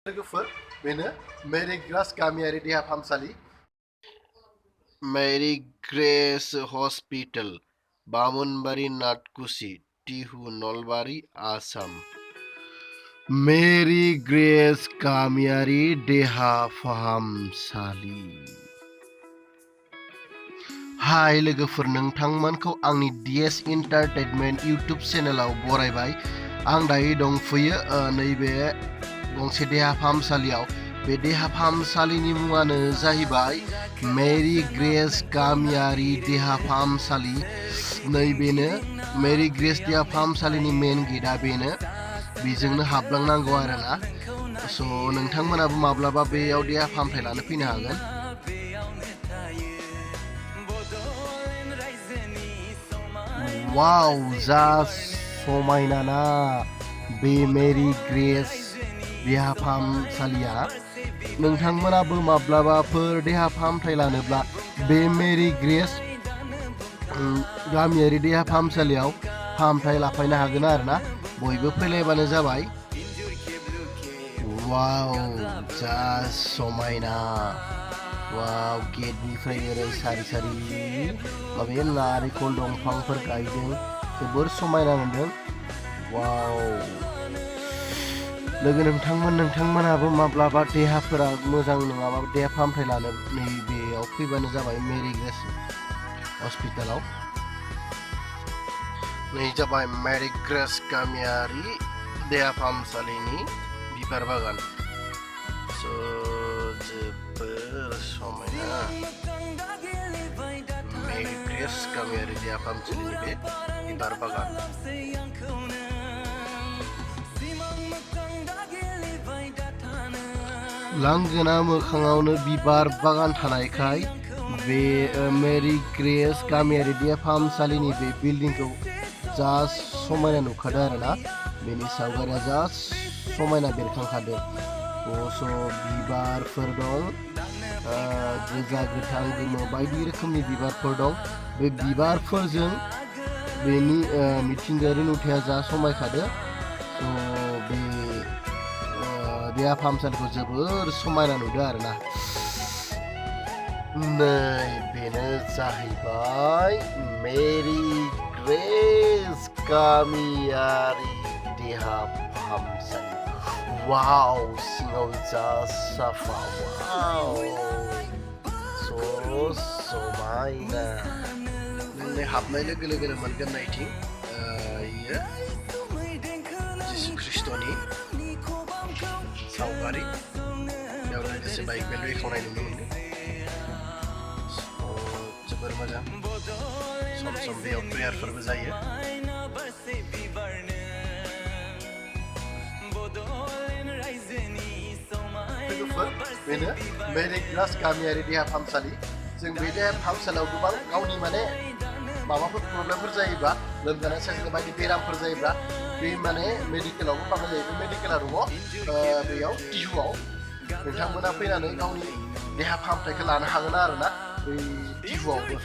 लोगोफोर बेनो मेरी ग्रेस गामियारि देहा फाहामसालि मेरी ग्रेस हस्पिटाल बामुनबारि नाटकुसि टिहु नलबारि आसाम मेरी ग्रेस गामियारि देहा फाहामसालि हाय लोगोफोर नोंथांमोनखौ आंनि DS एन्टारटेनमेन्ट इउट्युब चेनेलाव बरायबाय आं दायो दंफैयो नैबे गंसे देहा फाहामसालियाव बे देहा फाहामसालिनि मुङानो जाहैबाय मेरी ग्रेस गामियारि देहा फाहामसालि नैबेनो मेरी ग्रेस देहा फाहामसालिनि मेन गेटआ बेनो बेजोंनो हाबलांनांगौ आरोना स' नोंथांमोनाबो माब्लाबा बेयाव देहा फाहामथाय लानो फैनो हागोन वाव जा समायना ना बे मेरी ग्रेस देहा फाहामसालिया नोंथांमोनाबो माब्लाबाफोर देहा फाहामथाय लानोब्ला बे मेरी ग्रेस गामियारि देहा फाहामसालियाव फाहामथाय लाफैनो हागोन आरोना बयबो फैलायबानो जाबाय वाव जा समायना वाव गेटनिफ्राय ओरै सारि सारि माबे नारेंखल दंफांफोर गायदों जोबोर समायना मोनदों वाव लोगो नोंथांमोनाबो माब्लाबा देहाफोरा मोजां नङाबा देहा फाहामथाय लानो नैबेयाव फैबानो जाबाय मेरी ग्रेस हस्पिटालाव नै जाबाय मेरी ग्रेस गामियारि देहा फाहामसालिनि बिबार बागान जोबोर समायना मेरी ग्रेस गामियारि देहा फाहामसालिनि बे बिबार बागान लांगोना मोखाङावनो बिबार बागान थानायखाय बे मेरी ग्रेस गामियारि देहा फाहामसालिनि बे बिल्डिंखौ जा समायना नुखादों आरोना बेनि सावगारिया जा समायना बेरखांखादों स' बिबारफोर दं गोजा गोथां गोमो बायदि रोखोमनि बिबारफोर दं बे बिबारफोरजों बेनि मिथिंगायारि नुथाया जा समायखादों बे देहा फाहामसालिखौ जोबोर समायना नुदों आरोना नै बेनो जाहैबाय मेरी ग्रेस गामियारि देहा फाहामसालि वाव सिङाव जा साफा वाव स' समायना नों हाबनाय लोगो लोगोनो मोनगोन नायथिं जिसु ख्रिस्ट'नि सावगारि बेयाव लोगोसे बाइबेल बेखेवनाय नुनो मोनगोन जोबोर मोजां सम सम बेयाव प्रेयारफोरबो जायो बेनो मेरी ग्रेस गामियारि देहा फाहामसालि जों बे देहा फाहामसालियाव गोबां गावनि माने माबाफोर प्रब्लेमफोर जायोब्ला लोमजानाय साजानाय बायदि बेरामफोर जायोब्ला बे माने मेडिकेलावबो फाहामनाय जायो बे मेडिकेला दङ बेयाव टिहुआव नोंथांमोना फैनानै गावनि देहा फाहामथायखौ लानो हागोन आरोना बै टिहुआवबो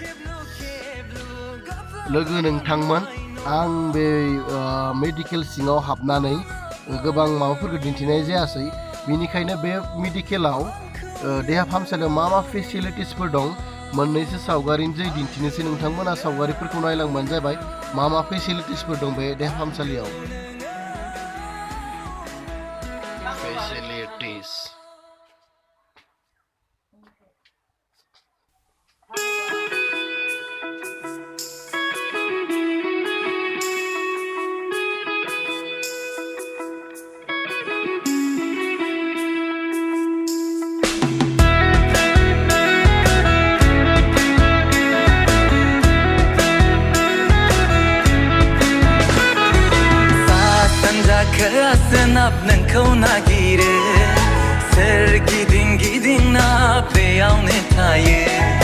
लोगो नोंथांमोन आं बे मेडिकेल सिङाव हाबनानै गोबां माबाफोरखौ दिन्थिनाय जायासै बेनिखायनो बे मेडिकेलाव देहा फाहामसालियाव मा फेसिलिटिसफोर दं मोननैसो सावगारिनि जै दिन्थिनोसै नोंथांमोना सावगारिफोरखौ नायलांबानो जाबाय मा फेसिलिटिसफोर दं बे देहा फाहामसालियाव फेसिलिटिस खोनासोनाब नोंखौ नागिरो सोरगिदिं गिदिंना बेयावनो थायो